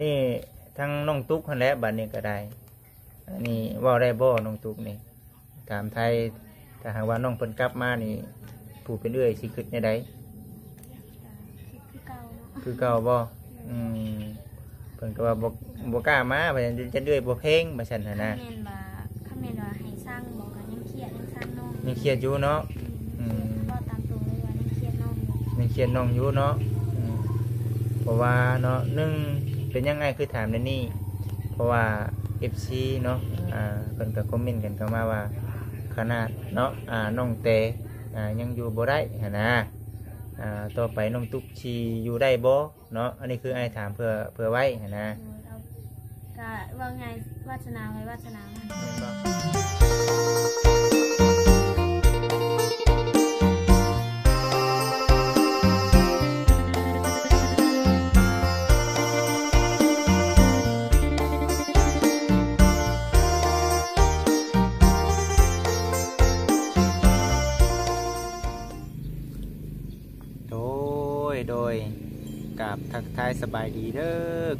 ນີ້ທາງນ້ອງຕຸກຫັ້ນແຫຼະ ບັດນີ້ກໍໄດ້ ອັນນີ້ເວົ້າໄດ້ບໍ່ນ້ອງຕຸກນີ້? ຖາມໄທ ຖ້າຫາກວ່ານ້ອງເພິ່ນກັບມານີ້ ຜູ້ເປັນເອື້ອຍຊິຄິດແນວໃດ? ກໍຄິດຄືເກົ່າເນາະ ຄືເກົ່າບໍ່? ແມ່ນ. ອືມ ເພິ່ນກໍວ່າບໍ່ ບໍ່ກ້າມາ ວ່າຊັ້ນ ຢ້ານເອື້ອຍບໍ່ແພງ ວ່າຊັ້ນຫັ້ນນະ. ຄັນແມ່ນວ່າ ຄັນແມ່ນວ່າໃຫ້ຊັງບໍ່ ກໍຍັງຄຽດ ຍັງຊັງນ້ອງ ຍັງຄຽດຢູ່ເນາະ. ອືມ ອືມ ເວົ້າຕາມຕົງເລີຍວ່າຍັງຄຽດນ້ອງຢູ່ ຍັງຄຽດນ້ອງຢູ່ເນາະ. ອືມ ເພາະວ່າເນາະ ໜຶ່ງ ເປັນຫຍັງອ້າຍຄືຖາມແນວນີ້? ເພາະວ່າເອັຟຊີເນາະ ອ່າ ເພິ່ນກໍຄອມເມັນກັນເຂົ້າມາວ່າ ຂະໜາດເນາະ ອ່າ ນ້ອງແຕ ອ່າ ຍັງຢູ່ບໍ່ໄດ້ຫັ້ນນະ ອ່າ ຕໍ່ໄປນ້ອງຕຸກຊິຢູ່ໄດ້ບໍ່? ເນາະ ອັນນີ້ຄືອ້າຍຖາມເພື່ອ ເພື່ອໄວ້ຫັ້ນນະ. ໂດຍ ເອົາ ກະເວົ້າງ່າຍ ວາສະໜາໃຜວາສະໜາມັນ ແມ່ນບໍ່? ໂດຍ ໂດຍ ກາບທັກທາຍສະບາຍດີເດີ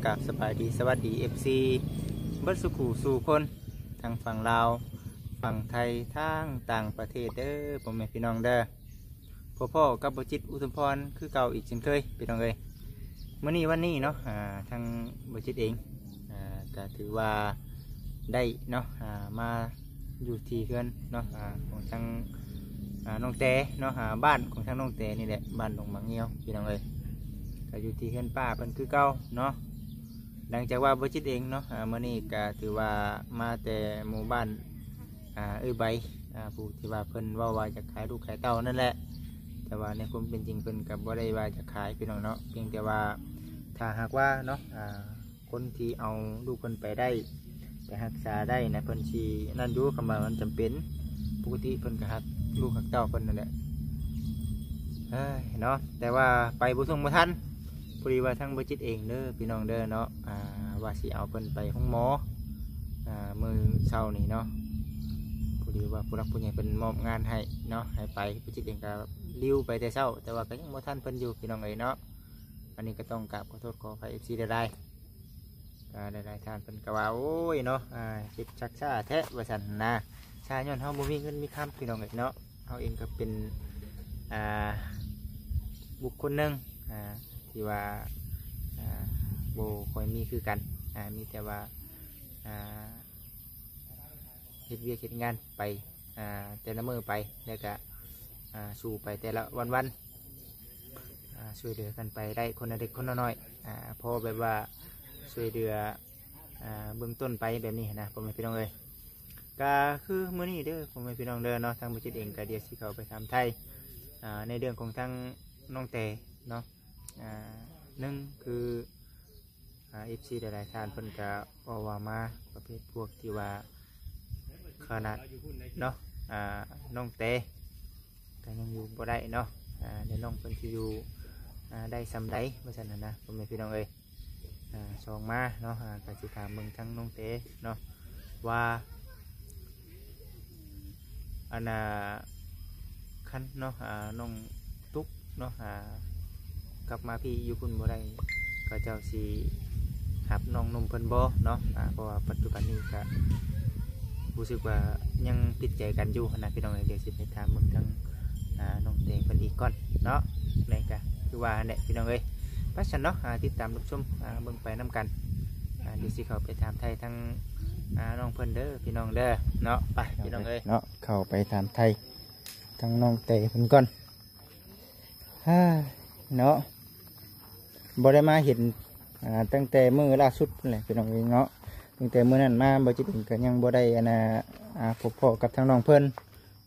ກາບສະບາຍດີສະຫວັດດີເອັຟຊີເບິດສູ່ຄູ່ສູ່ຄົນ ທັງຝັ່ງລາວ ຝັ່ງໄທ ທັງຕ່າງປະເທດເດີ ພໍ່ແມ່ພີ່ນ້ອງເດີ. ພົບພໍ້ກັບບໍ່ຈິດ ອຸທຸມພອນ ຄືເກົ່າອີກເຊັ່ນເຄີຍ ພີ່ນ້ອງເອີຍ. ມື້ນີ້ວັນນີ້ເນາະ ອ່າ ທາງບໍ່ຈິດເອງ ອ່າ ກະຖືວ່າໄດ້ເນາະ ອ່າ ມາຢູ່ທີ່ເຮືອນເນາະ ອ່າ ຂອງທາງ ອ່າ ນ້ອງແຕເນາະ ອ່າ ບ້ານຂອງທາງນ້ອງແຕນີ້ແຫຼະ ບ້ານດົງໝາກງຽວ ພີ່ນ້ອງເອີຍ. ກະຢູ່ທີ່ເຮືອນປ້າເພິ່ນຄືເກົ່າເນາະ. ຫຼັງຈາກວ່າບໍ່ຈິດເອງເນາະ ອ່າ ມື້ນີ້ກະຖືວ່າມາແຕ່ໝູ່ບ້ານ ອ່າ ເອື້ອຍໃບ ອ່າ ຜູ້ທີ່ວ່າເພິ່ນເວົ້າວ່າຢາກຂາຍລູກຂາຍເຕົ້ານັ້ນແຫຼະ. ແຕ່ວ່າໃນຄວາມເປັນຈິງເພິ່ນກໍບໍ່ໄດ້ວ່າຈະຂາຍ ພີ່ນ້ອງເນາະ, ພຽງແຕ່ວ່າຖ້າຫາກວ່າເນາະ ອ່າ ຄົນທີ່ເອົາລູກເພິ່ນໄປໄດ້ ໄປຮັກສາໄດ້ນະ ເພິ່ນຊິນັ້ນຢູ່ ຄຳວ່າມັນຈຳເປັນ. ປົກກະຕິເພິ່ນກໍຮັກລູກຮັກເຕົ້າເພິ່ນນັ້ນແຫຼະ. ເອີຍເນາະ ແຕ່ວ່າໄປບໍ່ທົ່ງບໍ່ທັນ ພໍດີວ່າທາງບໍ່ຈິດເອງເດີພີ່ນ້ອງເດີເນາະ ອ່າ ວ່າຊິເອົາເພິ່ນໄປໂຮງໝໍ ອ່າ ມື້ເຊົ້ານີ້ເນາະ. ພໍດີວ່າຜູ້ຫຼັກຜູ້ໃຫຍ່ເພິ່ນມອບງານໃຫ້ເນາະ ໃຫ້ໄປ. ບໍ່ຈິດເອງກໍລິວໄປແຕ່ເຊົ້າ ແຕ່ວ່າກໍຍັງບໍ່ທັນເພິ່ນຢູ່ພີ່ນ້ອງເອີຍເນາະ. ອັນນີ້ກໍຕ້ອງກາບຂໍໂທດຂໍອະໄພເອັຟຊີຫຼາຍໆ. ກໍຫຼາຍໆທ່ານເພິ່ນກໍວ່າ ໂອ້ຍເນາະ ອ່າ ເຮັດຊັກຊ້າແທ້ວ່າຊັ້ນນະ. ຊ້າຍ້ອນເຮົາບໍ່ມີເງິນມີຄຳ ພີ່ນ້ອງເອີຍເນາະ. ເຮົາເອງກໍເປັນ ອ່າ ບຸກຄົນໜຶ່ງ ອ່າ ທີ່ວ່າ ອ່າ ບໍ່ຄ່ອຍມີຄືກັນ ອ່າ ມີແຕ່ວ່າ ອ່າ ເຮັດວຽກເຮັດງານໄປ ອ່າ ແຕ່ລະມື້ໄປ ແລ້ວກະ ອ່າ ສູ້ໄປແຕ່ລະວັນໆ ອ່າ ຊ່ວຍເຫຼືອກັນໄປໄດ້ຄົນລະເລັກຄົນລະນ້ອຍ ອ່າ ພໍແບບວ່າຊ່ວຍເຫຼືອ ອ່າ ເບື້ອງຕົ້ນໄປແບບນີ້ນະ ພໍ່ແມ່ພີ່ນ້ອງເອີຍ. ກະຄືມື້ນີ້ເດີ ພໍ່ແມ່ພີ່ນ້ອງເດີເນາະ ທາງບໍ່ຈິດເອງກະດຽວຊິເຂົ້າໄປຖາມໄຖ່ ອ່າ ໃນເລື່ອງຂອງທາງນ້ອງແຕເນາະ. ອ່າ ໜຶ່ງຄື ອ່າ ເອັຟຊີຫຼາຍໆທ່ານເພິ່ນກະເວົ້າວ່າມາປະເພດພວກທີ່ວ່າຂະໜາດເນາະ ອ່າ ນ້ອງແຕກໍຍັງຢູ່ບໍ່ໄດ້ເນາະ ອ່າ ແລະ ນ້ອງເພິ່ນຊິຢູ່ ອ່າ ໄດ້ສ່ຳໃດວ່າຊັ້ນນະ ພໍ່ແມ່ພີ່ນ້ອງເອີຍ. ອ່າ ສອງມາເນາະ ອ່າ ກໍຊິຖາມເບິ່ງທາງນ້ອງແຕເນາະ ວ່າ ອັນນ່າ ຄັນເນາະ ອ່າ ນ້ອງຕຸກເນາະ ອ່າ ກັບມາພີ້ຢູ່ພຸ້ນບໍ່ໄດ້ ເຂົາເຈົ້າຊິຮັບນ້ອງໜຸ່ມເພິ່ນບໍ່ເນາະ. ອ່າ ເພາະວ່າປັດຈຸບັນນີ້ກະຮູ້ສຶກວ່າຍັງຜິດໃຈກັນຢູ່ຫັ້ນນະ ພີ່ນ້ອງເອີຍ. ດຽວຊິໄປຖາມເບິ່ງທາງ ອ່າ ນ້ອງແຕເພິ່ນອີກກ່ອນເນາະ. ແມ່ນກະຄືວ່າຫັ້ນແຫຼະ ພີ່ນ້ອງເອີຍ. ໄປຊັ້ນເນາະ ອ່າ ຕິດຕາມຮັບຊົມ ອ່າ ເບິ່ງໄປນຳກັນ. ອ່າ ດຽວຊິເຂົ້າໄປຖາມໄຖ່ທາງ ອ່າ ນ້ອງເພິ່ນເດີ ພີ່ນ້ອງເດີເນາະ. ໄປ ພີ່ນ້ອງເອີຍເນາະ ເຂົ້າໄປຖາມໄຖ່ທາງນ້ອງແຕເພິ່ນກ່ອນ. ເນາະ ບໍ່ໄດ້ມາເຫັນ ອ່າ ຕັ້ງແຕ່ມື້ລ່າສຸດພຸ້ນແຫຼະ ພີ່ນ້ອງເອີຍເນາະ. ຕັ້ງແຕ່ມື້ນັ້ນມາ ບໍ່ຈິດເອງກໍຍັງບໍ່ໄດ້ ອັນນ່າ ອ່າ ພົບພໍ້ກັບທາງນ້ອງເພິ່ນ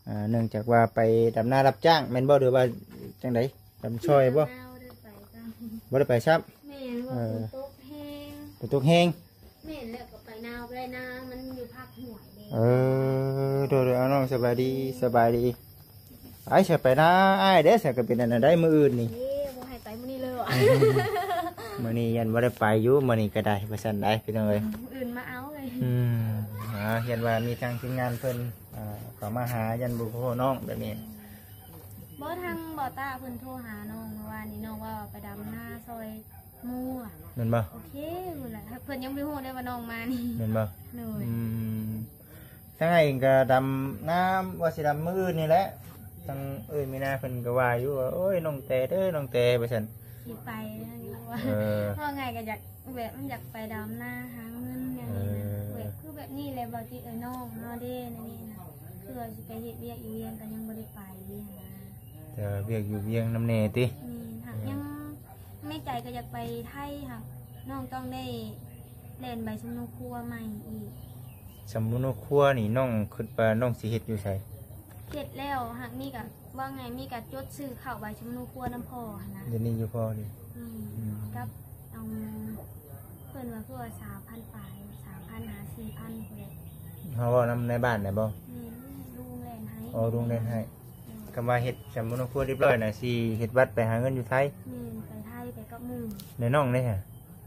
ອ່າ ເນື່ອງຈາກວ່າໄປດຳນາຮັບຈ້າງແມ່ນບໍ່ ຫຼືວ່າຈັ່ງໃດ? ດຳຊ່ອຍບໍ່? ບໍ່ໄດ້ໄປຊ້ຳ. ແມ່ນ ເອີ ວ່າຝົນຕົກແຮງ ຝົນຕົກແຮງ. ແມ່ນແລ້ວ ກໍໄປນາບໍ່ໄດ້ ນາມັນຢູ່ພາກຫ້ວຍເດ້. ເອີ ໂດຍໆ ເອົາ ນ້ອງສະບາຍດີ ສະບາຍດີ. ໄອ້ ສະໄປນາອ້າຍເດ້ ສະກໍເປັນອັນນັ້ນໄດ໋ ມື້ອື່ນນີ້. ເອີ ບໍ່ໃຫ້ໄປມື້ນີ້ເລີຍຫວາ? ມື້ນີ້ຢ້ານບໍ່ໄດ້ໄປຢູ່ ມື້ນີ້ກໍໄດ້ ວ່າຊັ້ນໄດ໋ ພີ່ນ້ອງເອີຍ. ອືມ ມື້ອື່ນມາເອົາເລີຍ. ອືມ ອ່າ ຢ້ານວ່າມີທາງທີມງານເພິ່ນ ອ່າ ເຂົ້າມາຫາ ຢ້ານບໍ່ພໍ້ນ້ອງແບບນີ້. ບໍ່ ທາງບໍ່ຕາເພິ່ນໂທຫານ້ອງເມື່ອວານນີ້ ນ້ອງວ່າໄປດຳນາຊ່ອຍໝູ່ ແມ່ນບໍ່? ໂອເຄ ພຸ້ນແຫຼະ. พิ่ນຍັງບໍ່ຮູ້ເດ້ວ່ານ້ອງມານີ້ ແມ່ນບໍ່? ໂດຍ ອືມ ທາງອ້າຍເອງກໍດຳນາ ວ່າຊິດຳມື້ອື່ນນີ້ແຫຼະ ທາງເອື້ອຍມີນາເພິ່ນກໍວ່າຢູ່ວ່າ ໂອ້ຍ ນ້ອງແຕເດີ ນ້ອງແຕ ວ່າຊັ້ນ ຊິໄປຢູ່ ເອີ ເວົ້າງ່າຍກໍຢາກ ແບບມັນຢາກໄປດຳນາຫາເງິນແນວນີ້ນະ ເອີ ແບບຄືແບບນີ້ແຫຼະ ບໍ່ຕິ ເອີ ນ້ອງເຮົາເດ້ ແນວນີ້ນະ ຄືວ່າຊິໄປເຮັດວຽກຢູ່ວຽງກໍຍັງບໍ່ໄດ້ໄປຫັ້ນນະ ແຕ່ວ່າວຽກຢູ່ວຽງນຳແດ່ຕິ ແມ່ນ ຫາກຍັງ ໃນໃຈກໍຢາກໄປໄທ ຫາກນ້ອງຕ້ອງໄດ້ແລ່ນໃບສຳເນົາຄົວໃໝ່ອີກ. ສຳເນົາຄົວນີ້ນ້ອງຄິດວ່ານ້ອງຊິເຮັດຢູ່ໃສ? ເຮັດແລ້ວ ຫາກມີກະ ວ່າໄງ ມີກະຈົດຊື້ເຂົ້າໃບສຳເນົາຄົວນຳພໍ່ຫັ້ນນະ. ດຽວນີ້ຢູ່ພໍ່ນີ້ ອືມ ອືມ ກັບ ເອົາ ເພິ່ນວ່າຄືວ່າສາມພັນປາຍ ສາມພັນຫາສີ່ພັນພຸ້ນແຫຼະ. ເຮົາເວົ້ານຳໃນບ້ານໄດ້ບໍ່? ແມ່ນ ລຸງແລ່ນໃຫ້. ອໍ ລຸງແລ່ນໃຫ້. ອືມ ຄຳວ່າເຮັດສຳເນົາຄົວຮຽບຮ້ອຍນະ ຊິເຮັດບັດໄປຫາເງິນຢູ່ໄທ. ແມ່ນ ໄປໄທໄປກັບໝູ່. ແລ້ວນ້ອງເດ້ຫະ?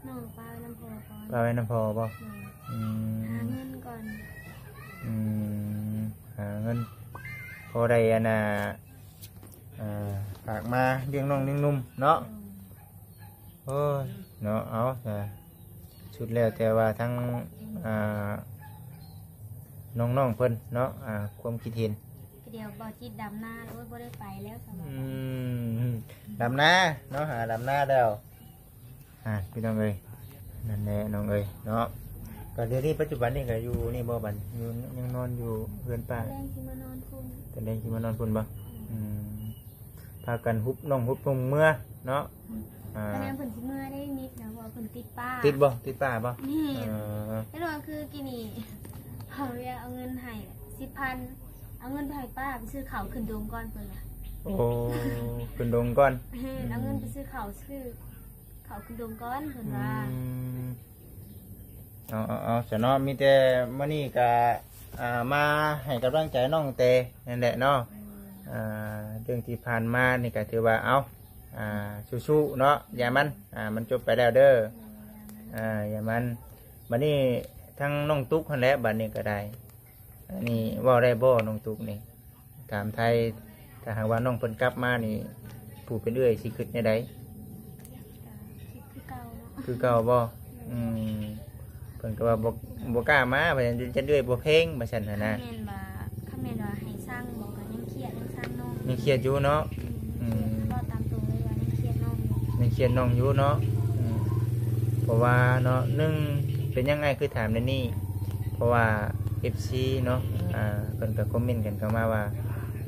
ນ້ອງປະໄວ້ນຳພໍ່ກ່ອນ. ປະໄວ້ນຳພໍ່ບໍ່? ແມ່ນ ອືມ ຫາເງິນກ່ອນ. ອືມ ຫາເງິນ ພໍໄດ້ອັນນ່າ ອ່າ ຝາກມາລ້ຽງນ້ອງລ້ຽງໜຸ່ມເນາະ. ໂດຍ ໂອ້ຍ ເນາະ ເອົາ ສະ ສຸດແລ້ວແຕ່ວ່າທາງ ອ່າ ນ້ອງໆເພິ່ນເນາະ ອ່າ ຄວາມຄິດເຫັນ. ດຽວບໍ່ຈິດດຳນາ ໂອ້ຍ ບໍ່ໄດ້ໄປແລ້ວສະ ອືມ ດຳນາເນາະ ຫາດຳນາແລ້ວ ອ່າ ພີ່ນ້ອງເອີຍ ນັ້ນແຫຼະນ້ອງເອີຍເນາະ. ກໍດຽວນີ້ປັດຈຸບັນນີ້ກໍຢູ່ນີ້ບໍ່ບັດ ຢູ່ ຍັງນອນຢູ່ເຮືອນປ້າ? ຕອນແລງຊິມານອນພຸ້ນ. ຕອນແລງຊິມານອນພຸ້ນບໍ່? ອືມ ອືມ ພາກັນຮຸບນ້ອງຮຸບນຸ່ງເມືອເນາະ. ອືມ ອ່າ ຕອນແລງເພິ່ນຊິເມືອໄດ້ນິດນະ ເພາະວ່າເພິ່ນຕິດປ້າ. ຕິດບໍ່? ຕິດປ້າບໍ່? ແມ່ນ ເອີ ແລ້ວກໍຄືກີ້ນີ້ ເຂົາເລີຍເອົາເງິນໃຫ້ສິບພັນ ເອົາເງິນໄປໃຫ້ປ້າໄປຊື້ເຂົ້າຂຶ້ນດົງກ່ອນ ເພິ່ນວ່າ. ໂອ້ ຂຶ້ນດົງກ່ອນ. ແມ່ນ ອືມ ເອົາເງິນໄປຊື້ເຂົ້າ ຊື້ເຂົ້າຂຶ້ນດົງກ່ອນ ເພິ່ນວ່າ. ອືມ ເອົາ ເອົາ ເອົາ ຊະເນາະ ມີແຕ່ມື້ນີ້ກະ ອ່າ ມາໃຫ້ກຳລັງໃຈນ້ອງແຕນັ້ນແຫຼະເນາະ. ອືມ ອ່າ ເລື່ອງທີ່ຜ່ານມານີ້ກະຖືວ່າ ເອົາ ອ່າ ສູ້ໆເນາະ ຢ່າມັນ ອ່າ ມັນຈົບໄປແລ້ວເດີ. ອືມ ອ່າ ຢ່າມັນ. ບັດນີ້ທາງນ້ອງຕຸກຫັ້ນແຫຼະ ບັດນີ້ກໍໄດ້ ອັນນີ້ເວົ້າໄດ້ບໍ່ ນ້ອງຕຸກນີ້? ຖາມໄທ ຖ້າຫາກວ່ານ້ອງເພິ່ນກັບມານີ້ ຜູ້ເປັນເອື້ອຍຊິຄິດແນວໃດ? ກໍຄິດຄືເກົ່າເນາະ. ຄືເກົ່າບໍ່? ອືມ ເພິ່ນກໍວ່າບໍ່ ບໍ່ກ້າມາ ວ່າຊັ້ນ ຢ້ານເອື້ອຍບໍ່ແພງ ວ່າຊັ້ນຫັ້ນນະ. ຄັນແມ່ນວ່າ ຄັນແມ່ນວ່າໃຫ້ຊັງບໍ່ ກໍຍັງຄຽດ ຍັງຊັງນ້ອງ ຍັງຄຽດຢູ່ເນາະ. ອືມ ອືມ ເວົ້າຕາມຕົງເລີຍວ່າຍັງຄຽດນ້ອງຢູ່ ຍັງຄຽດນ້ອງຢູ່ເນາະ. ອືມ ເພາະວ່າເນາະ ໜຶ່ງ ເປັນຫຍັງອ້າຍຄືຖາມແນວນີ້? ເພາະວ່າ ເອັຟຊີ ເນາະ ອ່າ ເພິ່ນກໍຄອມເມັນກັນເຂົ້າມາວ່າ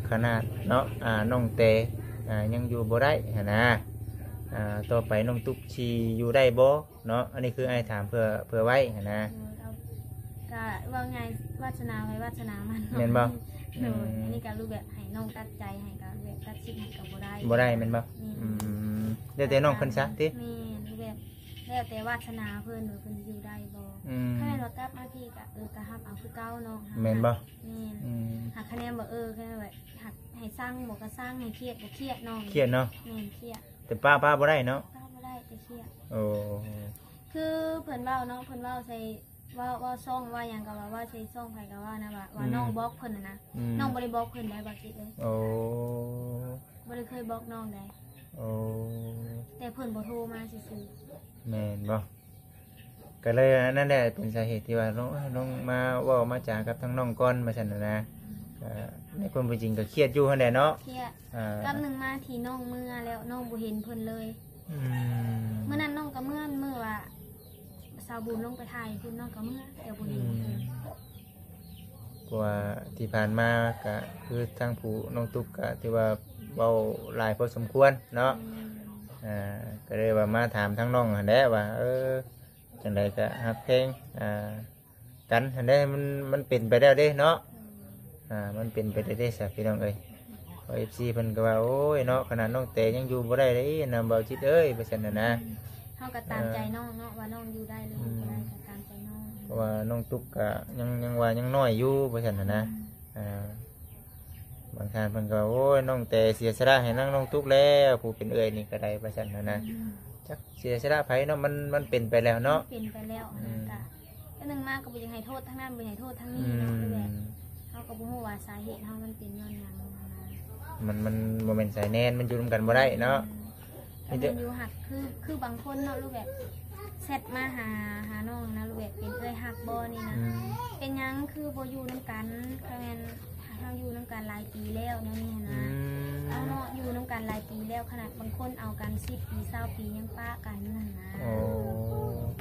ຂະໜາດເນາະ ອ່າ ນ້ອງແຕ ອ່າ ຍັງຢູ່ບໍ່ໄດ້ຫັ້ນນະ ອ່າ ຕໍ່ໄປນ້ອງຕຸກຊິຢູ່ໄດ້ບໍ່ເນາະ? ອັນນີ້ຄືອ້າຍຖາມເພື່ອ ເພື່ອໄວ້ຫັ້ນນະ. ໂດຍ ກໍ ກໍເວົ້າງ່າຍ ວາສະໜາໃຜວາສະໜາມັນ. ແມ່ນບໍ່? ໂດຍ ອືມ ອັນນີ້ກໍຮູ້ແບບໃຫ້ນ້ອງຕັດໃຈໃຫ້ ກໍແບບຕັດສິນໃຫ້ກໍບໍ່ໄດ້ ບໍ່ໄດ້ແມ່ນບໍ່? ແມ່ນ ອືມ ແລ້ວແຕ່ນ້ອງເພິ່ນຊະຕິ? ແມ່ນ ແບບ ແລ້ວແຕ່ວາສະໜາເພິ່ນວ່າເພິ່ນຊິຢູ່ໄດ້ບໍ່. ອືມ ຖ້າແມ່ນວ່າກັບມາພີ້ກໍ ເອີ ກໍຮັບເອົາຄືເກົ່າເນາະ. ແມ່ນບໍ່? ແມ່ນ ອືມ ຫາກຄະແນນບໍ່ ເອີ ຄະແນນວ່າ ຫາກໃຫ້ຊັງບໍ່ກໍຊັງ ໃຫ້ຄຽດບໍ່ຄຽດນ້ອງ. ຄຽດເນາະ? ແມ່ນ ຄຽດ ແຕ່ປ້າ ປ້າບໍ່ໄດ້ເນາະ? ປ້າບໍ່ໄດ້ ແຕ່ຄຽດ. ໂອ້ ຄືເພິ່ນເວົ້າເນາະ ເພິ່ນເວົ້າໃສ່ ເວົ້າ ເວົ້າຊ່ອງ ເວົ້າຫຍັງກໍວ່າ ເວົ້າໃສ່ຊ່ອງໃຜກໍວ່ານະ ວ່າ ວ່າ ອືມ ນ້ອງບລັອກເພິ່ນຫັ້ນນະ. ອືມ ນ້ອງບໍ່ໄດ້ບລັອກເພິ່ນໃດ໋ ບໍ່ຈິດເອີຍ. ໂອ້ ບໍ່ໄດ້ເຄີຍບລັອກນ້ອງໃດ໋. ໂອ້ ແຕ່ເພິ່ນບໍ່ໂທມາຊື່ໆ. ແມ່ນບໍ່? ກໍເລີຍອັນນັ້ນແຫຼະ ເປັນສາເຫດທີ່ວ່ານ້ອງ ນ້ອງມາເວົ້າມາຈາກັບທາງນ້ອງກ່ອນ ວ່າຊັ້ນນະ. ອືມ ກໍໃນຄວາມເປັນຈິງກໍຄຽດຢູ່ຫັ້ນແຫຼະເນາະ. ຄຽດ ອ່າ ກັບໜຶ່ງມາທີ່ນ້ອງເມືອແລ້ວ ນ້ອງບໍ່ເຫັນເພິ່ນເລີຍ. ອືມ ມື້ນັ້ນນ້ອງກໍເມືອ ມື້ວ່າສາວບຸນລົງໄປຖ່າຍພຸ້ນ ນ້ອງກໍເມືອ ແຕ່ບໍ່ເຫັນເພິ່ນ. ອືມ ເພາະວ່າທີ່ຜ່ານມາກະຄືທາງຜູ້ນ້ອງຕຸກກະຖືວ່າເວົ້າຫຼາຍພໍສົມຄວນເນາະ. ອືມ ອ່າ ກໍເລີຍວ່າມາຖາມທາງນ້ອງຫັ້ນແຫຼະວ່າ ເອີ ຈັ່ງໃດກະຮັກແພງ ອ່າ ກັນຫັ້ນແຫຼະ ມັນ ມັນເປັນໄປແລ້ວເດ້ເນາະ. ອືມ ອ່າ ມັນເປັນໄປໄດ້ເດ້ຊະ ພີ່ນ້ອງເອີຍ. ເອັຟຊີເພິ່ນກໍວ່າ ໂອ້ຍເນາະ ຂະໜາດນ້ອງແຕຍັງຢູ່ບໍ່ໄດ້ເດ້ນະ ເບົາຈິດເອີຍ ວ່າຊັ້ນນະ. ອືມ ເຮົາກໍຕາມໃຈນ້ອງເນາະ ເອີ ວ່ານ້ອງຢູ່ໄດ້ຫຼືບໍ່ໄດ້ ອືມ ກໍຕາມໃຈນ້ອງ ເພາະວ່ານ້ອງຕຸກກໍຍັງ ຍັງວ່າຍັງນ້ອຍຢູ່ ວ່າຊັ້ນນະ. ອືມ ອ່າ ບາງທ່ານເພິ່ນກໍ ໂອ້ຍ ນ້ອງແຕເສຍສະຫຼະໃຫ້ນາງນ້ອງຕຸກແລ້ວ ຜູ້ເປັນເອື້ອຍນີ້ກໍໄດ້ ວ່າຊັ້ນນະ. ອືມ ຈັກເສຍສະຫຼະໃຜເນາະ ມັນ ມັນເປັນໄປແລ້ວເນາະ. ມັນເປັນໄປແລ້ວ ອືມ ກໍ ອັນໜຶ່ງມາກໍບໍ່ຢາກໃຫ້ໂທດທາງນັ້ນ ບໍ່ຢາກໃຫ້ໂທດທາງນີ້ເນາະ. ອືມ ແບບເຮົາກໍບໍ່ຮູ້ວ່າສາເຫດເຮົາມັນເປັນຍ້ອນຫຍັງນະ. ມັນ ມັນບໍ່ແມ່ນສາຍແນນ ມັນຢູ່ນຳກັນບໍ່ໄດ້ເນາະ. ອືມ ມີແຕ່ ກໍແມ່ນຢູ່ ຫາກຄື ຄືບາງຄົນເນາະ ຫຼືແບບແຊັດມາຫາ ຫານ້ອງ ບໍ່ນີ້ນະ ອືມ ເປັນຫຍັງຄືບໍ່ຢູ່ນຳກັນ? ຄັນແມ່ນເຮົາຢູ່ນຳກັນຫຼາຍປີແລ້ວແນວນີ້ຫັ້ນນະ ອືມ ເອົາເນາະ ຢູ່ນຳກັນຫຼາຍປີແລ້ວ ຂະໜາດບາງຄົນເອົາກັນສິບປີ ຊາວປີ ຍັງປະກັນຫັ້ນນະ. ໂອ້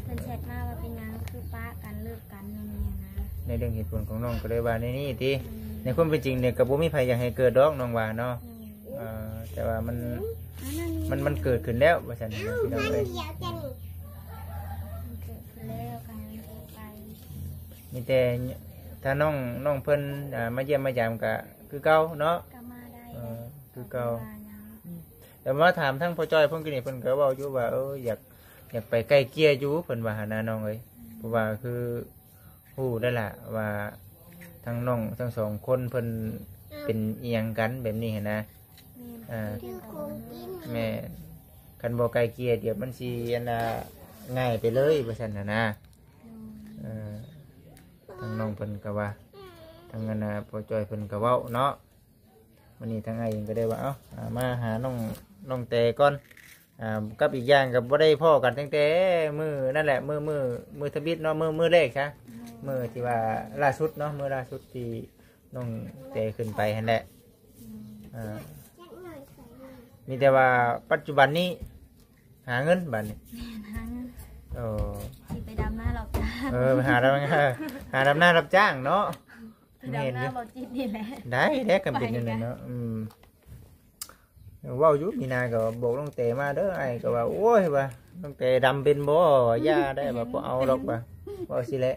ເພິ່ນແຊັດມາວ່າເປັນຫຍັງຄືປະກັນ ເລີກກັນແນວນີ້ຫັ້ນນະ. ໃນເລື່ອງເຫດຜົນຂອງນ້ອງກໍເລີຍວ່າແນວນີ້ຕິ ອືມ ໃນຄວາມເປັນຈິງນີ້ກໍບໍ່ມີໃຜຢາກໃຫ້ເກີດດອກ ນ້ອງວ່າເນາະ. ອືມ ເອີ ແຕ່ວ່າມັນ ມັນ ມັນເກີດຂຶ້ນແລ້ວວ່າຊັ້ນ ພີ່ນ້ອງເອີຍ ມັນເກີດຂຶ້ນແລ້ວກໍໃຫ້ມັນເກີດໄປ. ມີແຕ່ຖ້ານ້ອງ ນ້ອງເພິ່ນ ອ່າ ມາຢ້ຽມມາຢາມກໍຄືເກົ່າເນາະ ກໍມາໄດ້ ເອີ ຄືເກົ່າ. ແຕ່ວ່າຖາມທາງພໍ່ຈ້ອຍເພິ່ນກໍນີ້ ເພິ່ນກໍເວົ້າຢູ່ວ່າ ເອີ ຢາກ ຢາກໄປໄກ່ເກ່ຍຢູ່ ເພິ່ນວ່າຫັ້ນນະ ນ້ອງເອີຍ. ອືມ ເພາະວ່າຄື ຮູ້ແລ້ວລະວ່າທັງນ້ອງທັງສອງຄົນເພິ່ນເປັນອີ່ຫຍັງກັນແບບນີ້ຫັ້ນນະ. ແມ່ນ ອ່າ ແມ່ນ ຄັນບໍ່ໄກ່ເກ່ຍດຽວມັນຊິອັນນ່າງ່າຍໄປເລີຍວ່າຊັ້ນຫັ້ນນະ. ໂດຍ ເອີ ທາງນ້ອງເພິ່ນກໍວ່າ ທາງອັນນ່າພໍ່ຈ້ອຍເພິ່ນກໍເວົ້າເນາະ. ມື້ນີ້ທາງອ້າຍເອງກໍໄດ້ວ່າ ເອົ້າ ອ່າ ມາຫານ້ອງ ນ້ອງແຕກ່ອນ ອ່າ ກັບອີກຢ່າງກໍບໍ່ໄດ້ພໍ້ກັນຕັ້ງແຕ່ມື້ນັ້ນແຫຼະ ມື້ ມື້ ມື້ທຳອິດເນາະ ມື້ ມື້ແລກຊະ ອືມ ມື້ທີ່ວ່າລ່າສຸດເນາະ ມື້ລ່າສຸດທີ່ນ້ອງແຕຂຶ້ນໄປຫັ້ນແຫຼະ. ອືມ ອ່າ ມີແຕ່ວ່າປັດຈຸບັນນີ້ຫາເງິນບາດນີ້ ແມ່ນ ຫາເງິນ ໂອ້ ຊິໄປດຳນາຮັບຈ້າງ ເອີ ໄປຫາດຳນາ ຫາດຳນາຮັບຈ້າງເນາະ. ແມ່ນຢູ່ ໄປດຳນາບໍ່ຈິດນີ້ແຫຼະ ໄດ້ແຫຼະ ຄັນເປັນແນວນັ້ນເນາະ. ອືມ ເວົ້າຢູ່ ມີນາກໍບອກນ້ອງແຕມາເດີ ອ້າຍກໍວ່າ ໂອ້ຍ ວ່າ ນ້ອງແຕດຳເປັນບໍ່ ວ່າຢ່າໄດ້ ວ່າບໍ່ເອົາດອກ ວ່າ ເວົ້າຊີ້ແຫຼະ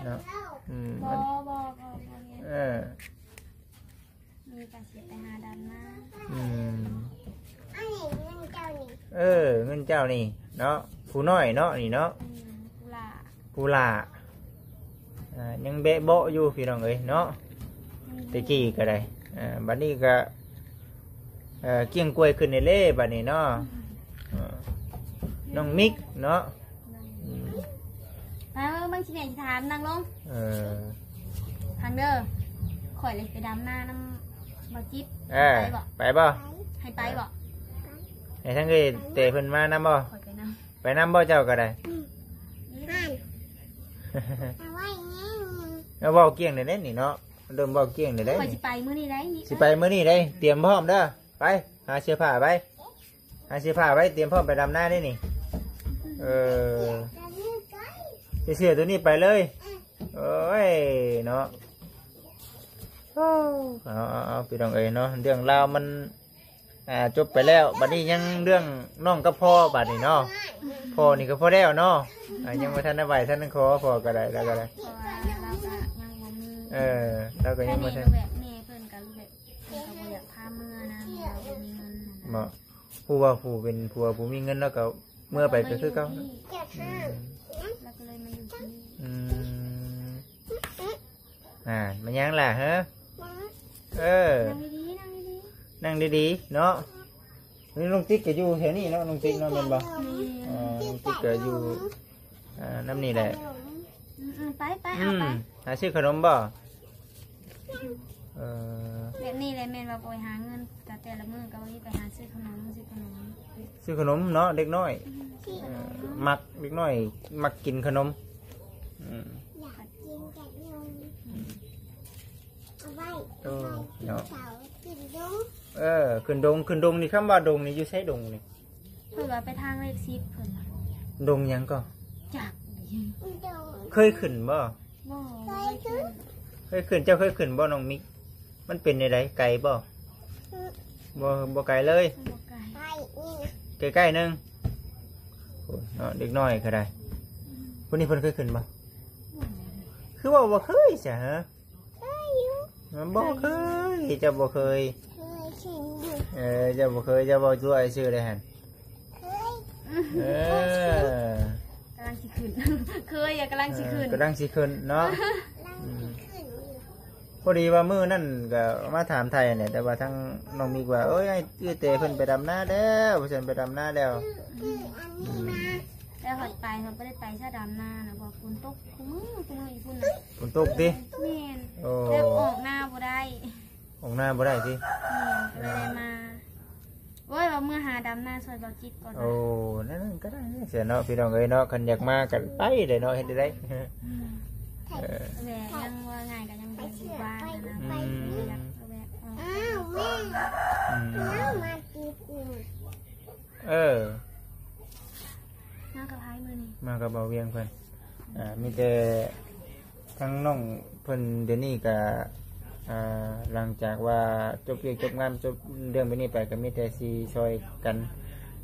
ເນາະ. ອືມ ບໍ່ ບໍ່ ບໍ່ ບໍ່ ເອີ ມີກະຊິໄປຫາດຳນາ. ອືມ ອັນນີ້ເງິນເຈົ້ານີ້ ເອີ ເງິນເຈົ້ານີ້ເນາະ ຜູ້ນ້ອຍເນາະ ນີ້ເນາະ. ອືມ ຜູ້ຫຼ້າ ຜູ້ຫຼ້າ ອ່າ ຍັງແບະເບາະຢູ່ພີ່ນ້ອງເອີຍເນາະ. ອືມ ແຕ່ກີ້ກໍໄດ້ ອ່າ ບັດນີ້ກໍ ເອີ ກ້ຽງກວຍຂຶ້ນແດ່ເລີຍບັດນີ້ເນາະ. ອືມ ເອີ ນ້ອງມິກເນາະ. ອືມ ມາເບິ່ງ ຊິແມ່ຊິຖາມ ນັ່ງລົງ. ເອີ ຟັງເດີ ຂ້ອຍເລີຍໄປດຳນານຳບໍ່ຈິດ. ເອີ ໄປບໍ່? ໄປບໍ່? ໃຫ້ໄປບໍ່? ໃຫ້ທາງເອີຍແຕເພິ່ນມານຳບໍ່? ຂ້ອຍໄປນຳ. ໄປນຳບໍ່ເຈົ້າກໍໄດ້? ອືມ ເອົາເວົ້າກ້ຽງແດ່ນີ້ເນາະ ເລີ່ມເວົ້າກ້ຽງແດ່ນີ້. ຂ້ອຍຊິໄປມື້ນີ້ໄດ໋ ຊິໄປມື້ນີ້ໄດ໋ ຕຽມພ້ອມເດີ. ໄປ ຫາເສື້ອຜ້າໄປ ຫາເສື້ອຜ້າໄວ້ ຕຽມພ້ອມໄປດຳນາເດ້ນີ້. ເອີ ໃສ່ເສື້ອໂຕນີ້ໄປເລີຍ. ໂອ້ຍເນາະ ເອົາ ເອົາ ເອົາ ພີ່ນ້ອງເອີຍເນາະ ເລື່ອງລາວມັນ ອ່າ ຈົບໄປແລ້ວ. ບັດນີ້ຍັງເລື່ອງນ້ອງກັບພໍ່ບັດນີ້ເນາະ. ພໍ່ນີ້ກໍພໍແລ້ວເນາະ ອ່າ ຍັງບໍ່ທັນໄດ້ໄຫວ້ທັນໄດ້ຂໍ ພໍ່ກໍໄດ້ ລາວກໍໄດ້ ເພາະວ່າລາວກໍຍັງບໍ່ມີ. ເອີ ລາວກໍຍັງບໍ່ທັນ ແບບແມ່ເພິ່ນກໍແບບ ເພິ່ນກໍບໍ່ຢາກພາເມືອນຳ ລາວບໍ່ມີເງິນຫັ້ນນະ. ເນາະ ຜູ້ວ່າຜູ້ເປັນຜົວຜູ້ມີເງິນ ລາວກໍເມືອໄປກໍຄືເກົ່າ. ອືມ ລາວກໍເລີຍມາຢູ່ທີ່ນີ້. ອືມ ອ່າ ແມ່ນຫຍັງລະ ຮະ? ເອີ ນັ່ງດີໆ ນັ່ງດີໆ ນັ່ງດີໆເນາະ. ນີ້ນ້ອງຕິກກໍຢູ່ແຖວນີ້ເນາະ ນ້ອງຕິກເນາະ ແມ່ນບໍ່? ແມ່ນ ເອີ ນ້ອງຕິກກໍຢູ່ ອ່າ ນຳນີ້ແຫຼະ. ອືມໆ ໄປໆ ເອົາໄປ ອືມ ຫາຊື້ຂະໜົມບໍ່? ເອີ ແບບນີ້ແຫຼະ ແມ່ນວ່າບໍ່ໄປຫາເງິນ ແຕ່ ແຕ່ລະມື້ກໍມີໄປຫາຊື້ຂະໜົມ ຊື້ຂະໜົມ ຊື້ຂະໜົມເນາະ ເດັກນ້ອຍ. ອືມ ເອີ ມັກ ເດັກນ້ອຍມັກກິນຂະໜົມ. ອືມ ຢາກກິນຂະໜົມ ເອົາໄວ້ ເອີ ເອົາໄວ້ ເນາະ ກິນເຂົາ ກິນດົງ. ເອີ ຂຶ້ນດົງ ຂຶ້ນດົງນີ້ ຄຳວ່າດົງນີ້ຢູ່ໃສ ດົງນີ້? ເພິ່ນວ່າໄປທາງເລກສິບເພິ່ນວ່າ. ດົງຫຍັງກໍ? ຈັກ ເຄີຍຂຶ້ນບໍ່? ບໍ່ ເຄີຍຂຶ້ນ ເຄີຍຂຶ້ນ ເຈົ້າເຄີຍຂຶ້ນບໍ່ນ້ອງມິກ? ມັນເປັນແນວໃດ ໄກບໍ່? ບໍ່ ບໍ່ໄກເລີຍ ບໍ່ໄກ ໃກ້ໆ ໜຶ່ງ. ໂອ້ຍເນາະ ເດັກນ້ອຍກໍໄດ້. ອືມ ຜູ້ນີ້ເພິ່ນເຄີຍຂຶ້ນບໍ່? ບໍ່ ຄືວ່າບໍ່ເຄີຍຊະ ຮະ? ເຄີຍຢູ່ ມັນບໍ່ເຄີຍ ເຈົ້າບໍ່ເຄີຍ ເຄີຍຂຶ້ນຢູ່. ເອີ ເຈົ້າບໍ່ເຄີຍ ເຈົ້າເວົ້າຕົວະຊື່ເດ້ຫັ້ນ. ເຄີຍ ເອີ ກຳລັງຊິຂຶ້ນ ເຄີຍ ກຳລັງຊິຂຶ້ນ ເອີ ກຳລັງຊິຂຶ້ນເນາະ. ກຳລັງຊິຂຶ້ນຢູ່ ພໍດີວ່າມື້ນັ້ນກໍມາຖາມໄຖ່ແຫຼະ ແຕ່ວ່າທາງນ້ອງມິກວ່າ ເອີຍ ອ້າຍເອື້ອຍແຕເພິ່ນໄປດຳນາແລ້ວ ວ່າຊັ້ນ ໄປດຳນາແລ້ວ. ອືມ ອັນນີ້ມາ ແລ້ວເຮົາໄປ ເຮົາບໍ່ໄດ້ໄປຊະ ດຳນານະ ເພາະຝົນຕົກ ຄຸມື້ ຄຸມື້ຢູ່ພຸ້ນນະ ຝົນຕົກຕິ? ແມ່ນ ໂອ້ ແບບອອກນາບໍ່ໄດ້ ອອກນາບໍ່ໄດ້ຕິ? ແມ່ນ ກໍເລີຍໄດ້ມາ. ໂອ້ຍ ວ່າເມືອຫາດຳນາຊ່ອຍເບົາຈິດກ່ອນ ໂອ້ ນັ້ນກໍໄດ້ເນາະ ພີ່ນ້ອງເອີຍເນາະ ຄັນຢາກມາກໍໄປເລີຍເນາະ ເຮັດໄດ້ ອືມ ເອີ ແມ່ຍັງວ່າງ່າຍກໍຍັງບໍ່ຢູ່ບ້ານນະ ອືມ ກໍຢາກແວະອອກ ອ້າວ ແມ່ ອືມ ມາຕິດອີກ ເອີ ມາກັບໃຜມື້ນີ້? ມາກັບບ່າວວຽງເພິ່ນ ອ່າ ມີແຕ່ທາງນ້ອງເພິ່ນດຽວນີ້ກະ ອ່າ ຫຼັງຈາກວ່າຈົບວຽກຈົບງານຈົບເລື່ອງແບບນີ້ໄປ ກະມີແຕ່ຊິຊ່ອຍກັນ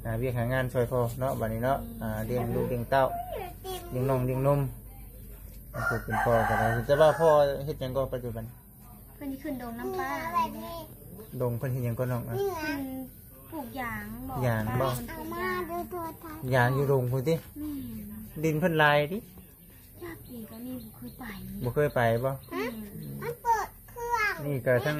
ອ່າ ວຽກຫາງານຊ່ອຍພໍ່ເນາະ ບາດນີ້ເນາະ ອ່າ ລ້ຽງລູກລ້ຽງເຕົ້າ ລ້ຽງນ້ອງລ້ຽງໜຸ່ມ ຜູ້ເປັນພໍ່ກໍໄດ້ ແຕ່ວ່າພໍ່ເຮັດຫຍັງກໍປັດຈຸບັນ? ເພິ່ນຊິຂຶ້ນດົງນຳປ້າ ດົງເພິ່ນເຮັດຫຍັງກໍນ້ອງ? ອາ ເພິ່ນປູກຢາງບໍ? ຢາງບໍ? ເພິ່ນປູກຢາງ ຢາງຢູ່ດົງພຸ້ນຕິ? ແມ່ນ ດິນເພິ່ນຫຼາຍຕິ? ຈັກອີກ ອັນນີ້ບໍ່ເຄີຍໄປ ບໍ່ເຄີຍໄປບໍ? ແມ່ນ ມັນເປີດເຄື່ອງ ນີ້ກໍທັງ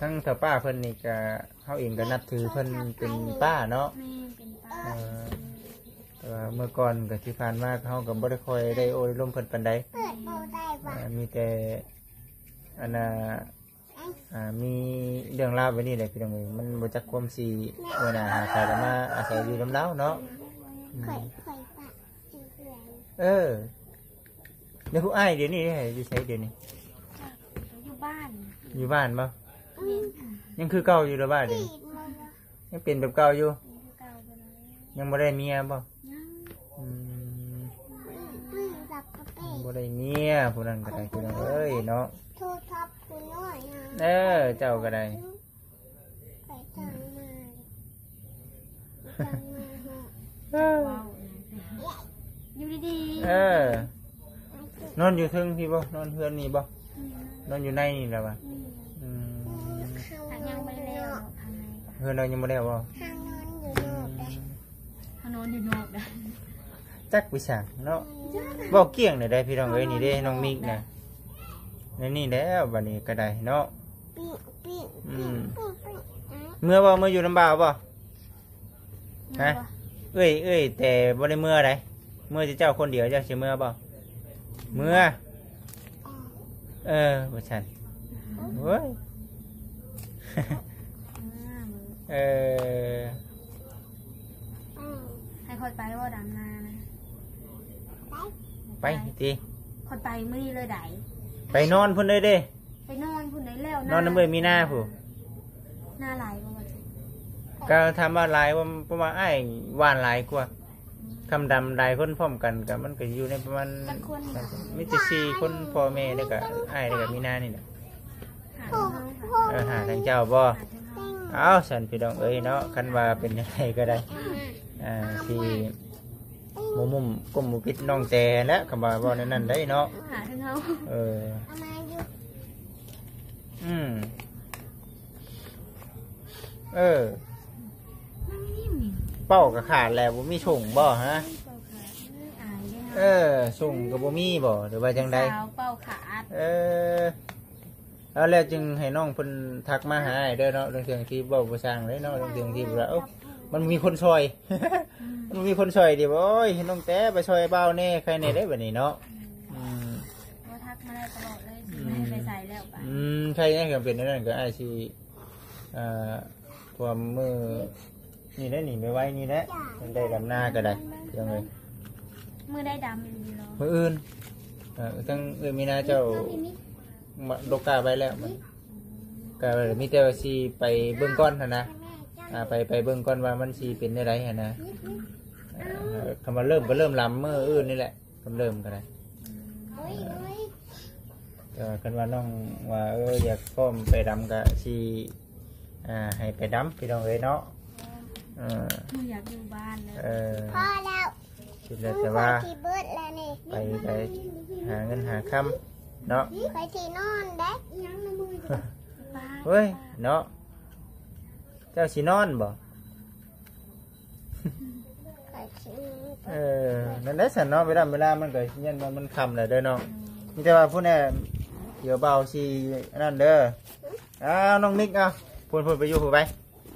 ທັງເຖົ້າປ້າເພິ່ນນີ້ກໍ ເຮົາເອງກໍນັບຖືເພິ່ນເປັນປ້າເນາະ ແມ່ນ ເປັນປ້າ ເອີ ແຕ່ວ່າເມື່ອກ່ອນກໍທີ່ຜ່ານມາເຮົາກໍບໍ່ໄດ້ຄ່ອຍໄດ້ໂອ້ໄດ້ລົມເພິ່ນປານໃດ ເປີດບໍ່ໄດ້ຫວາ ເອີ ມີແຕ່ ອັນນ່າ ອ່າ ມີເລື່ອງລາວແບບນີ້ແຫຼະພີ່ນ້ອງເອີຍ ມັນບໍ່ຈັກຄວາມຊິ ເວລາຫາໃຜກໍມາອາໄສຢູ່ນຳລາວເນາະ ອືມ ຂ້ອຍ ຂ້ອຍປະຢູ່ເຮືອນ ເອີ ແລ້ວຜູ້ອ້າຍດຽວນີ້ເດ້ ຢູ່ໃສດຽວນີ້? ຢູ່ບ້ານ ຢູ່ບ້ານບໍ? ແມ່ນ ຍັງຄືເກົ່າຢູ່ລະວ່າດຽວນີ້? ຍັງເປັນແບບເກົ່າຢູ່ ຍັງເປັນຄືເກົ່າຢູ່ ຍັງບໍ່ໄດ້ເມຍບໍ? ຍັງ ອືມ ບໍ່ໄດ້ເມຍ ຜູ້ນັ້ນກໍໄດ້ ພີ່ນ້ອງເອີຍເນາະ ໂທທັບຜູ້ນ້ອຍ ເອີ ເຈົ້າກໍໄດ້ ໄປທາງມາ ທາງມາ ເອີ ຢູ່ດີໆ ເອີ ນອນຢູ່ເທິງພີ້ບໍ? ນອນເຮືອນນີ້ບໍ? ອືມ ນອນຢູ່ໃນນີ້ແຫຼະຫວາ? ອືມ ອືມ ຍັງບໍ່ໄດ້ແລ້ວ ເຮືອນເຮົາຍັງບໍ່ແລ້ວບໍ? ເຮົານອນຢູ່ນອກເດ້ ເຮົານອນຢູ່ນອກເດ້ ຈັກໄປສັງເນາະ ອືມ ເວົ້າກ້ຽງໄດ້ພີ່ນ້ອງເອີຍ ນີ້ເດ້ ນ້ອງມິກນະ ໃນນີ້ແລ້ວ ບັດນີ້ກໍໄດ້ເນາະ ປີ້ງ ປີ້ງ ອືມ ປີ້ງ ປີ້ງ ເມືອບໍ່? ເມືອຢູ່ນຳບ່າວບໍ່? ຮະ ເອີຍ ເອີຍ ແຕ່ບໍ່ໄດ້ເມືອໃດ ເມືອແຕ່ເຈົ້າຄົນດຽວ ເຈົ້າຊິເມືອບໍ່? ເມືອ ເອີ ວ່າຊັ້ນ ໂອ້ຍ ເອີ ໃຫ້ຂ້ອຍໄປບໍ່ດຳນານະ? ໄປ ໄປຕິ ຂ້ອຍໄປມື້ນີ້ເລີຍໃດ ໄປນອນພຸ້ນເລີຍເດ້ ໄປນອນພຸ້ນໃດແລ້ວ ນອນນຳເອື້ອຍມີນາພຸ້ນ ນາຫຼາຍບໍ່? ກໍຖາມວ່າຫຼາຍບໍ່ ເພາະວ່າອ້າຍຫວ່ານຫຼາຍກວ່າ ອືມ ຄຳດຳຫຼາຍຄົນພ້ອມກັນກໍມັນກໍຢູ່ໃນປະມານ ຈັກຄົນ? ມີແຕ່ສີ່ຄົນ ພໍ່ແມ່ ແລ້ວກໍອ້າຍ ແລ້ວກໍມີນານີ້ແຫຼະ ຫ້າ ເອີ ຫ້າທາງເຈົ້າບໍ່? ຫ້າທາງເຮົາ ເອົ້າ ຊັ້ນພີ່ນ້ອງເອີຍເນາະ ຄັນວ່າເປັນຈັ່ງໃດກໍໄດ້ ອ່າ ທີ່ ບໍ່ມຸ້ມກົ້ມບໍ່ປິດນ້ອງແຕແຫຼະ ຄຳວ່າເວົ້າແນວນັ້ນໄດ໋ເນາະ ຫາເຖິງເຮົາ ເອີ ອືມ ເອີ ເປົ້າກໍຂາດແລ້ວ ບໍ່ມີຖົງບໍ່ຮະ? ເອີ ຖົງກໍບໍ່ມີບໍ່ ຫຼືວ່າຈັ່ງໃດ? ສາວເປົ້າຂາດ ເອີ ເອົາແລ້ວຈຶ່ງໃຫ້ນ້ອງເພິ່ນທັກມາຫາອ້າຍເດີເນາະ ເລື່ອງເທື່ອທີ່ເວົ້າບໍ່ຊ່າງເລີຍເນາະ ເລື່ອງເທື່ອທີ່ວ່າ ເອົ້າ ມັນມີຄົນຊ່ອຍ ອືມ ມັນມີຄົນຊ່ອຍເດ ໂອ້ຍ ໃຫ້ນ້ອງແຕໄປຊ່ອຍບ່າວແດ່ ໃຄແດ່ເດ້ບັດນີ້ເນາະ ອືມ ອືມ ບໍ່ທັກມາໄດ້ຕະຫຼອດເລີຍ ອືມ ຊິບໍ່ໃຫ້ໄປໃສແລ້ວບາດ ອືມ ໃຄແດ່ ຄັນເປັນແນວນັ້ນກໍອ້າຍຊິ ອ່າ ເພາະວ່າມື້ນີ້ແຫຼະ ນີ້ໄວໆນີ້ແຫຼະ ມັນໄດ້ດຳນາກໍໄດ້ ພີ່ນ້ອງເອີຍ ມື້ໃດດຳຢູ່ເນາະ ມື້ອື່ນ ເອີ ທັງເອື້ອຍມີນາເຈົ້າ ມາ ໂລກາໄວ້ແລ້ວ ມັນກໍມີແຕ່ວ່າຊິໄປເບິ່ງກ່ອນຫັ້ນນະ ອ່າ ໄປ ໄປເບິ່ງກ່ອນວ່າມັນຊິເປັນແນວໃດຫັ້ນນະ ເອີ ຄຳວ່າເລີ່ມກໍເລີ່ມລຳມື້ອື່ນນີ້ແຫຼະ ເລີ່ມກໍໄດ້ ແຕ່ວ່າຄັນວ່ານ້ອງວ່າ ເອີ ຢາກພ້ອມໄປດຳກໍຊິ ອ່າ ໃຫ້ໄປດຳ ພີ່ນ້ອງເອີຍເນາະ ເອີ ບໍ່ຢາກຢູ່ບ້ານເລີຍ ເອີ ພໍແລ້ວ ຄິດແລ້ວແຕ່ວ່າ ຂ້ອຍຊິເບິດແລ້ວນີ້ ໄປ ໄປຫາເງິນຫາຄຳເນາະ ຂ້ອຍຊິນອນເດ້ ເຮີ້ຍເນາະ ເຈົ້າຊິນອນບໍ່? ເອີ ນັ້ນແຫຼະຊັ້ນເນາະ ເວລາ ເວລາມັນກໍຢ້ານວ່າມັນຄ່ຳແລ້ວເດີນ້ອງ ມີແຕ່ວ່າຜູ້ແນ່ ດຽວບ່າວຊິອັນນັ້ນເດີ ອ້າວ ນ້ອງມິກ ເອົາ ພຸ້ນໆ ໄປຢູ່ພຸ້ນໄປ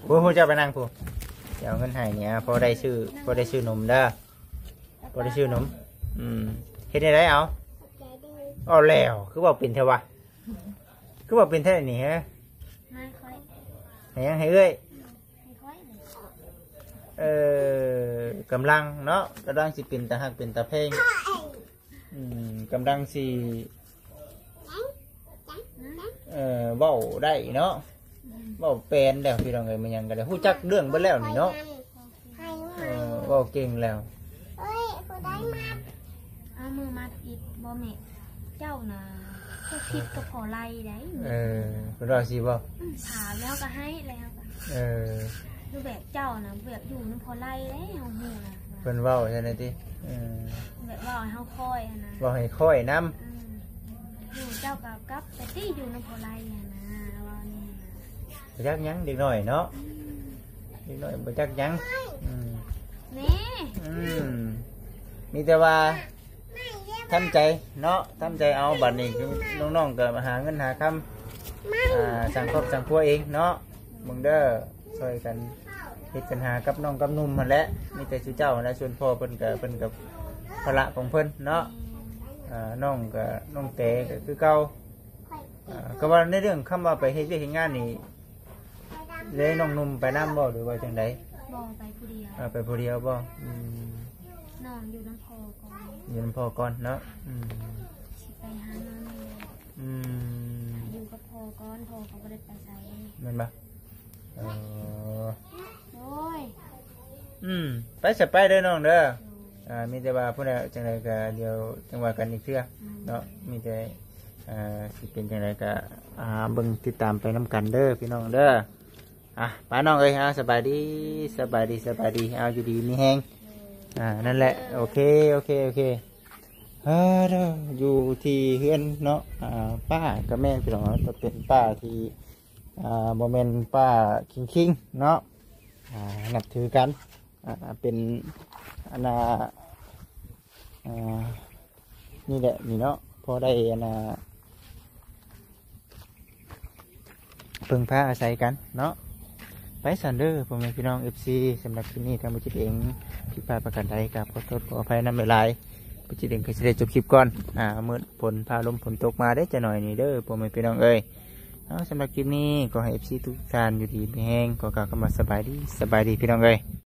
ພຸ້ນໆ ເຈົ້າໄປນັ່ງພຸ້ນ ຊິເອົາເງິນໃຫ້ນີ້ ພໍໄດ້ຊື້ ພໍໄດ້ຊື້ນົມເດີ ພໍໄດ້ຊື້ນົມ ອືມ ເຮັດແນວໃດເອົາ ເອົາແລ້ວ ຄືເວົ້າເປັນແທ້ວະ ຄືເວົ້າເປັນແທ້ນີ້ ຮະ ໃຫ້ຂ້ອຍ ໃຫ້ຫຍັງ ໃຫ້ເອື້ອຍ ໃຫ້ຂ້ອຍ ເອີ ກຳລັງເນາະ ກຳລັງຊິເປັນຕາຮັກເປັນຕາແພງ ອືມ ກຳລັງຊິ ເອີ ເວົ້າໄດ້ເນາະ ເວົ້າແປນແລ້ວ ພີ່ນ້ອງເອີຍ ແມ່ນຫຍັງກໍໄດ້ ຮູ້ຈັກເລື່ອງເບິດແລ້ວນີ້ເນາະ ເອີ ເວົ້າເກັ່ງແລ້ວ. ເອົາມືມັດອິດບໍ່ແມ່ ເຈົ້ານະ ເຈົ້າຜິດກັບພໍ່ໄລ່ໄດ໋. ເອີ ເພິ່ນວ່າຊີ້ບໍ່? ອືມ ຖາມແລ້ວກໍໃຫ້ແລ້ວກໍ ເອີ ຄືແບບເຈົ້ານະ ແບບຢູ່ນຳພໍ່ໄລ່ໄດ໋ ເຮົາຮູ້ນະ ເພິ່ນເວົ້າຊັ້ນຕິ. ເອີ ແບບເວົ້າໃຫ້ເຮົາຄອຍຫັ້ນນະ ເວົ້າໃຫ້ຄອຍນຳ. ອືມ ຢູ່ເຈົ້າກໍກັບໄປຕິ ຢູ່ນຳພໍ່ໄລ່ຫັ້ນນະ ວ່ານີ້ນະ ບໍ່ຈັກຫຍັງເດັກນ້ອຍເນາະ. ອືມ ເດັກນ້ອຍບໍ່ຈັກຫຍັງ. ອືມ ແມ່ ອືມ ມີແຕ່ວ່າທຳໃຈເນາະ ທຳໃຈເອົາ. ບັດນີ້ນ້ອງໆກໍຫາເງິນຫາຄຳ ອ່າ ສ້າງຄອບສ້າງຄົວເອງເນາະ. ເບິ່ງເດີ ຊ່ອຍກັນເຮັດກັນຫາກັບນ້ອງກັບໜຸ່ມຫັ້ນແຫຼະ ມີແຕ່ສູ່ເຈົ້າຫັ້ນແຫຼະ. ສ່ວນພໍ່ເພິ່ນກໍ ເພິ່ນກໍພາລະຂອງເພິ່ນເນາະ. ອ່າ ນ້ອງກໍ ນ້ອງແຕກໍຄືເກົ່າ. ອ່າ ກໍວ່າໃນເລື່ອງຄຳວ່າໄປເຮັດວຽກເຮັດງານນີ້ ແລ້ວນ້ອງໜຸ່ມໄປນຳບໍ່ ຫຼືວ່າຈັ່ງໃດ? ບໍ່ ໄປຜູ້ດຽວ. ເອີ ໄປຜູ້ດຽວບໍ່? ອືມ ນ້ອງຢູ່ນຳພໍ່ກ່ອນ ຢູ່ນຳພໍ່ກ່ອນເນາະ. ອືມ ຊິໄປຫາເງິນ. ອືມ ຢູ່ກັບພໍ່ກ່ອນ ພໍ່ກໍບໍ່ໄດ້ໄປໃສ ແມ່ນບໍ່? ເອີ ໂດຍ ອືມ ໄປຊະ ໄປເດີນ້ອງເດີ. ໂດຍ ອ່າ ມີແຕ່ວ່າຜູ້ໃດຈັ່ງໃດກໍດຽວຈັ່ງວ່າກັນອີກເທື່ອເນາະ. ອືມ ມີແຕ່ ອ່າ ຊິເປັນຈັ່ງໃດກໍ ອ່າ ເບິ່ງຕິດຕາມໄປນຳກັນເດີພີ່ນ້ອງເດີ. ອ່ະ ໄປນ້ອງເອີຍ ອ່າ ສະບາຍດີ ສະບາຍດີ ສະບາຍດີ ເອົາ ຢູ່ດີມີແຮງ. ໂດຍ ອ່າ ນັ້ນແຫຼະ ໂອເຄ ໂອເຄ ໂອເຄ. ເອີ ເດີ ຢູ່ທີ່ເຮືອນເນາະ ອ່າ ປ້າກໍແມ່ນພີ່ນ້ອງ ກໍເປັນປ້າທີ່ ອ່າ ບໍ່ແມ່ນປ້າຄິງໆເນາະ ອ່າ ນັບຖືກັນ ອ່າ ເປັນ ອັນນ່າ ອ່າ ນີ້ແຫຼະນີ້ເນາະ ພໍໄດ້ ອັນນ່າ ເພິ່ງພາອາໄສກັນເນາະ. ໄປຊັ້ນເດີ ພໍ່ແມ່ພີ່ນ້ອງ ເອັຟຊີ ສຳລັບຄລິບນີ້ທາງບຸຈິດເອງຜິດພາດປະການໃດກໍຂໍໂທດຂໍອະໄພນຳຫຼາຍໆ. ບຸຈິດເອງກໍຊິໄດ້ຈົບຄລິບກ່ອນ ອ່າ ມືດຝົນຟ້າລົມຝົນຕົກມາເດ້ ຈັກໜ້ອຍນີ້ເດີ ພໍ່ແມ່ພີ່ນ້ອງເອີຍ. ເອົາ ສຳລັບຄລິບນີ້ກໍໃຫ້ ເອັຟຊີ ທຸກທ່ານຢູ່ດີມີແຮງ ຂໍກ່າວຄຳວ່າສະບາຍດີ ສະບາຍດີພີ່ນ້ອງເອີຍ.